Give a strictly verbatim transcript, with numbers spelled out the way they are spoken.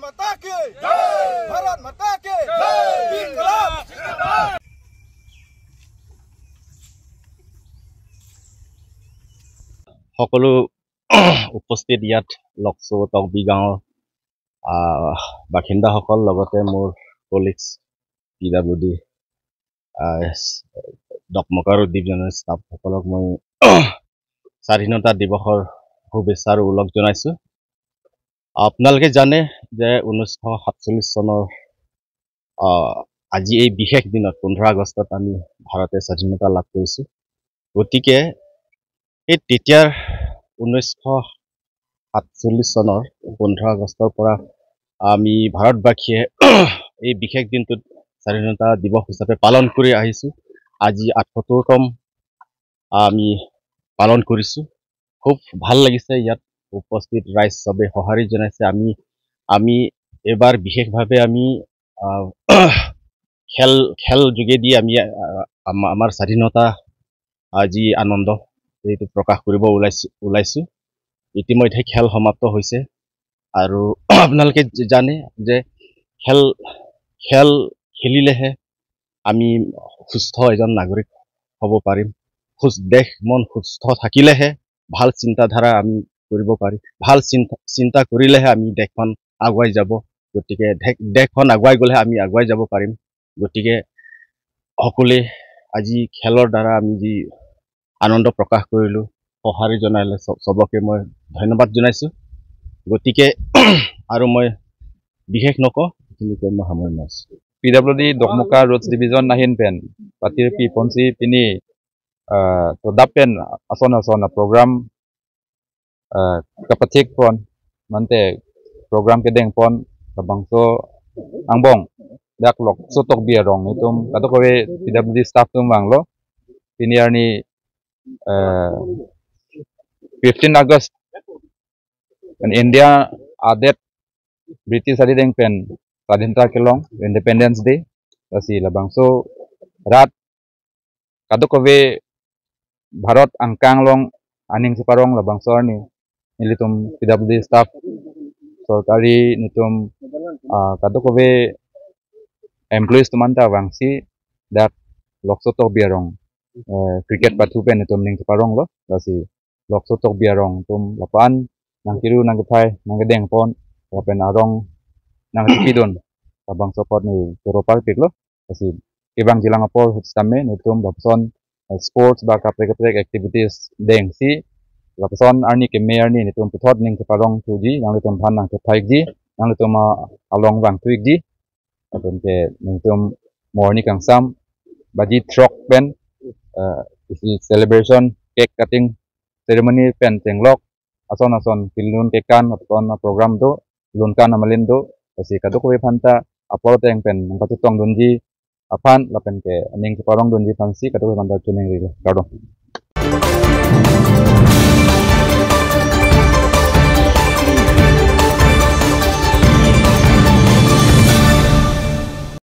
माता की जय। भारत माता की जय। इंकलाब। সকলো উপস্থিত ইয়াত লকচৌ তকবি গাঁৱৰ, আহ, বাসিন্দাসকল, লগতে মোৰ কলিগছ পি ডাব্লিউ ডি, আহ, ডকমকা ৰোড ডিভিজনৰ ষ্টাফসকলক মই স্বাধীনতা দিৱসৰ শুভেচ্ছা আৰু ওলগ জনাইছো। আপোনালোকে জানে যে ঊনৈছশ সাতচল্লিছ চনৰ, আহ, আজি এই বিশেষ দিনত, পোন্ধৰ আগষ্টত আমি ভাৰতে স্বাধীনতা লাভ কৰিছো। গতিকে এই তেতিয়াৰ ঊনৈছশ সাতচল্লিছ চনৰ পোন্ধৰ আগষ্টৰ পৰা আমি ভাৰতবাসীয়ে এই বিশেষ দিনটোত স্বাধীনতা দিৱস হিচাপে পালন কৰি আহিছো। আজি আঠসত্তৰতম আমি পালন কৰিছো। খুব ভাল লাগিছে ইয়াত উপস্থিত ৰাইজ সবে সঁহাৰি জনাইছে। আমি, আমি এইবাৰ বিশেষভাৱে আমি, আহ, খেল, খেল যোগেদি আমি, আহ, আমা-, আমাৰ স্বাধীনতা আজি আনন্দ এইটো প্ৰকাশ কৰিব ওলাইছো, ওলাইছো। ইতিমধ্যে খেল সমাপ্ত হৈছে আৰু আপোনালোকে জানে যে খেল, খেল খেলিলেহে আমি সুস্থ এজন নাগৰিক হ'ব পাৰিম। সুস্থ, দেহ মন সুস্থ থাকিলেহে ভাল চিন্তাধাৰা আমি কৰিব পাৰিম। ভাল চিন্তা, চিন্তা কৰিলেহে আমি দেশখন আগুৱাই যাব। গতিকে দেশ, দেশখন আগুৱাই গ'লেহে আমি আগুৱাই যাব পাৰিম। গতিকে সকলোৱে আজি খেলৰ দ্বাৰা আমি যি আনন্দ প্ৰকাশ কৰিলো, সঁহাৰি জনালে চ-, চবকে মই ধন্যবাদ জনাইছো। গতিকে আৰু মই বিশেষ নকওঁ, এইখিনিকে মই সামৰণি মাৰিছো। P W D Dokmoka roads division ahin pen patirpi ponsi pini, ah, to dap pen ason ason a program, ah, kapathik pon, mate program kedeng pon labangso angbong dak Lokchotokbi arong, itum kadokave P W D staff atum vanglo. Pini arni, ah, fifteen August pen India adet British arideng pen swadhinta kelong, Independence Day. Lasi labangso rat kadokave Bharat angkang along aning cheparong labangso arni nelitum P W D staff, sorkari netum, ah, kadokave employees atum anta vangsi dak Lokchotokbi arong, eh, cricket pathu pen netum ning cheparonglo. Lasi Lokchotokbi arong atum lapu-an nangkiru nangkethai nangkedeng pon lapen arong nangchepidun labangso apot ne choro parpiklo. Lasi kevangjilang apor ahut sitame netum lapuson, eh, sports ba kaprek kaprek activities dengsi lapuson arni keme arni netum puthot ning cheparong thuji, nanglitum aphan nangkethaiji, nanglitum, ah, along vangthuiji. Lapen ke netum mo arni kangsam baji throk pen, eh, isi celebration, cake cutting ceremony pen chenglok ason ason kelun kekan ason program do, lunkan amalin do. Lasi kadokave aphanta apor ateng pen nangpachetongdunji aphan lapen ke aning cheparongdunji aphansi kadokave aphanta choningrilo. Kardom.